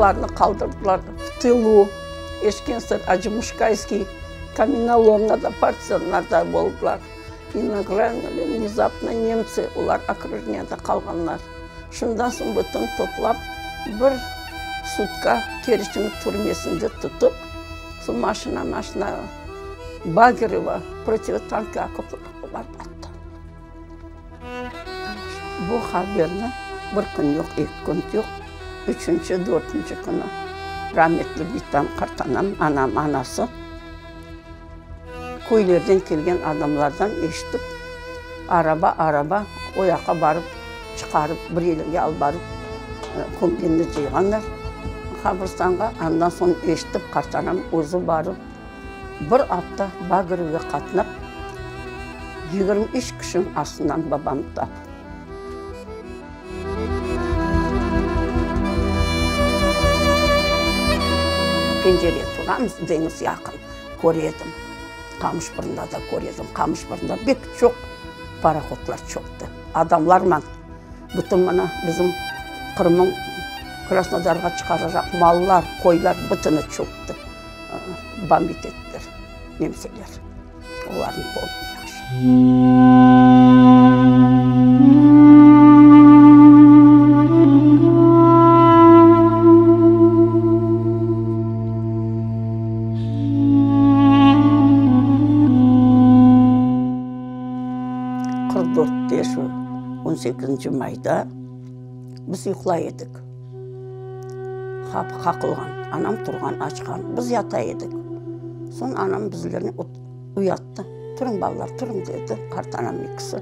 Olarnı qaldırdılar v tılu, eşken soñ Acımuşkayskiy kamenolomnada partizanlarda boldılar. I nagrânuли vnezapno nemtsı, olar okrujeniyada qalğanlar. Şundan soñ bütün toplap bir sutka Keriçniñ türmesinde tutıp, soñ maşina-maşina Bagirova protivotank okoplarğa barıp attı. Bu haberni bir kün yoq, eki kün yoq, üçünci, dörtünci künü rametli bitam, qartanam, anam, anası köylerden kelgen adamlardan eşitip, araba-araba o yaqqa barıp çıqarıp, bir yerge alıp barıp kömgenni cıyğanlar qabristanğa. Andan soñ eşitip, qartanam özü barıp, Bir afta Bagırıvge qatnap, 23 kişiniñ astından babamnı taptım. Pencere turamız, deñiz yaqın, köre edim. Qamışbırında da köre edim. Qamışbırında pek çoq parohodlar çoqtı. Adamlarman bütün mına bizim Qırımnıñ Krasnodarğa çıqaracaq mallar, qoylar bütüni çökti. Bombit ettiler nemseler. Olarnı pomnüm yahşı. 44-te şu 18 mayda biz yuqlay edik. Qapı qaqılğan, anam turğan, açqan. Biz yata edik. Soñ anam bizlerni uyattı. Turıñ, balalar, turıñ, dedi, qartanam ekisi.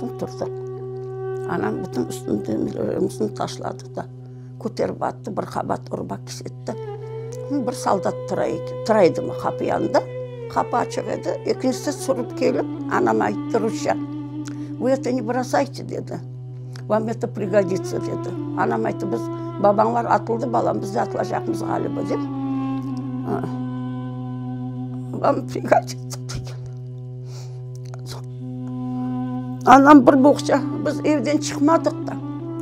Soñ turdıq. Anam bütün üstümizni taşladı da, köterip attı, bir qabat urba kisetti. Bir soldat tura eken, tura edimi qapı yanında. Qapı açıq edi. Ekincisi sürip kelip, anam ayttı rusça, Vı eto ne brosayte, dedi. Vam eto prigoditsa, dedi. Anam ayttı, biz, babañlar atıldı, balam, biz de atılacaqmız ğaliba, dep. Vam prigoditsa, degen. Anam bir boğça, biz evden çıqmadıq da.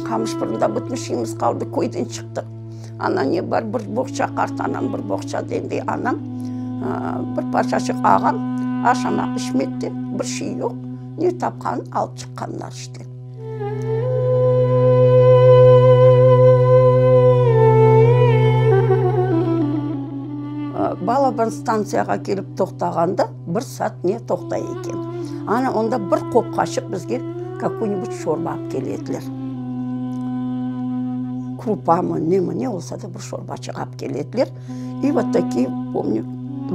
Qamışbırında bütün şeyimiz qaldı, köyden çıqtıq. Ana ne bar, bir boğça qartanam, bir boğça dendi anam, bir parçaçıq ağam, aşamaq, içmek de bir şey yoq. Ne tapqanın alıp çıqqanlar işte. Balaban stantsiyağa kelip toqtağanda bir saat ne toqtay eken. Ana onda bir qopqaçıq bizge kakoy-nibud şorba alıp kele ediler. Krupamı, nemi, ne olsa da bir şorbaçıq alıp kele ediler. I vot takiye, pomnü,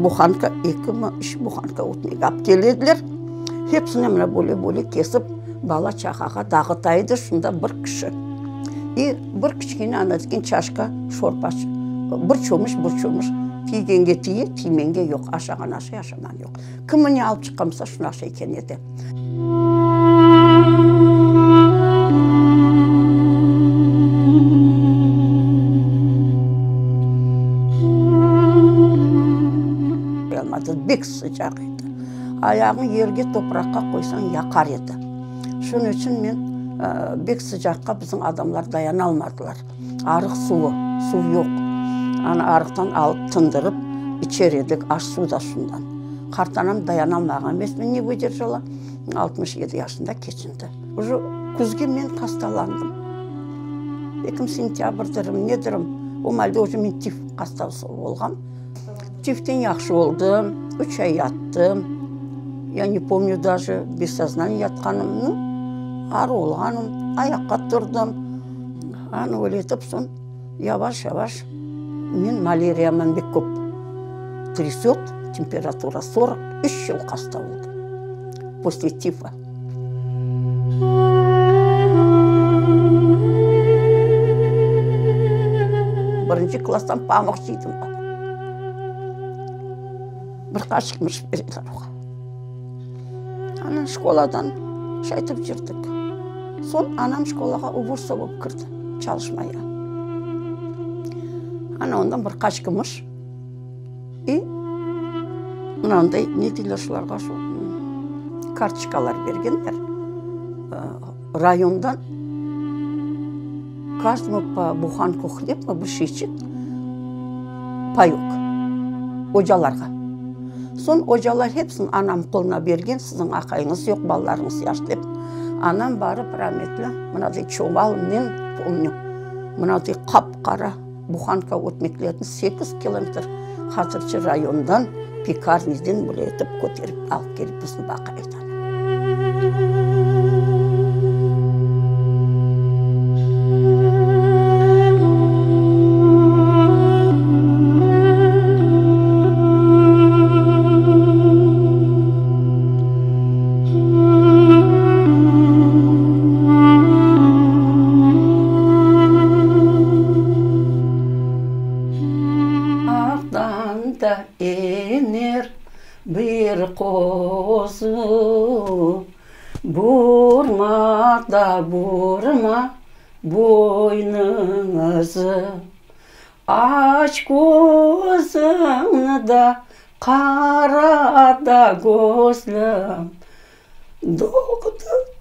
buhanka, ekimi, üç buhanka ötmek alıp kele ediler. Hepsini mına böyle-böyle kesip, bala-çağağa dağıta edi şunda bir kişi. I bir kiçkene ana degen çaşka şorpa, bir çomuş, bir çomuş. Tiygenge tiye, tiymenge yoq, aşağan aşay, aşamağan yoq. Kimi ne alıp çıqqan bolsa, şunı aşay eken edi. Bek sıcaq edi. Ayağıñ yerge, topraqqa qoysañ, yaqar edi. Şunıñ içün men bek sıcaqqa bizim adamlar dayanalmadılar. Arıq suvı, suv yoq. Ana arıqtan alıp tındırıp içer edik, aş suv da şundan. Qartanam dayanalmağan, resmen ne vıderjala, 67 yaşında keçindi. Uje küzge men hastalandım. Ekim sentâbrdirim, nedirim, o malde uje men tif hastası olğam. Tiften yahşı oldım, üç ay yattım. Ya ne pomnü daje, bez soznaniya yatqanımnı, arı olğanım, ayaqqa turdım. Anı öyle etip soñ yavaş-yavaş men malâriyaman bek köp trâsöt, temperatura 43 yıl hasta oldım, posle tifa. Birinci klasstan pamuq cıydım. Bir qaşıq mırş berdiler oğa. Ana şkoladan şaytip yürdik. Soñ anam şkolağa uborştsa bolıp kirdi çalışmaya. Ana ondan bir qaç kümüş i mınanday ne deyler şularğa şu kartoçkalar bergenler rayondan. Каждому po buhanku hleb mı, bir şeyçik, payok, ocalarğa. Soñ ocalar hepsini anam qoluna bergen, siziñ aqayıñız yoq, balalarıñız yaş dep. Anam barıp rametli mınaday çuvalnen, pomnü, mınaday qap-qara buhanka ötmeklerni sekiz kilometr Hatırçı rayonından pekarniden böyle etip köterip alıp kelip bizni baqa edi anam. Dağdan da ener bir qozu, Burma da burma boynıñızı. Aç közüñni da qara da gözlüm, Doğdı.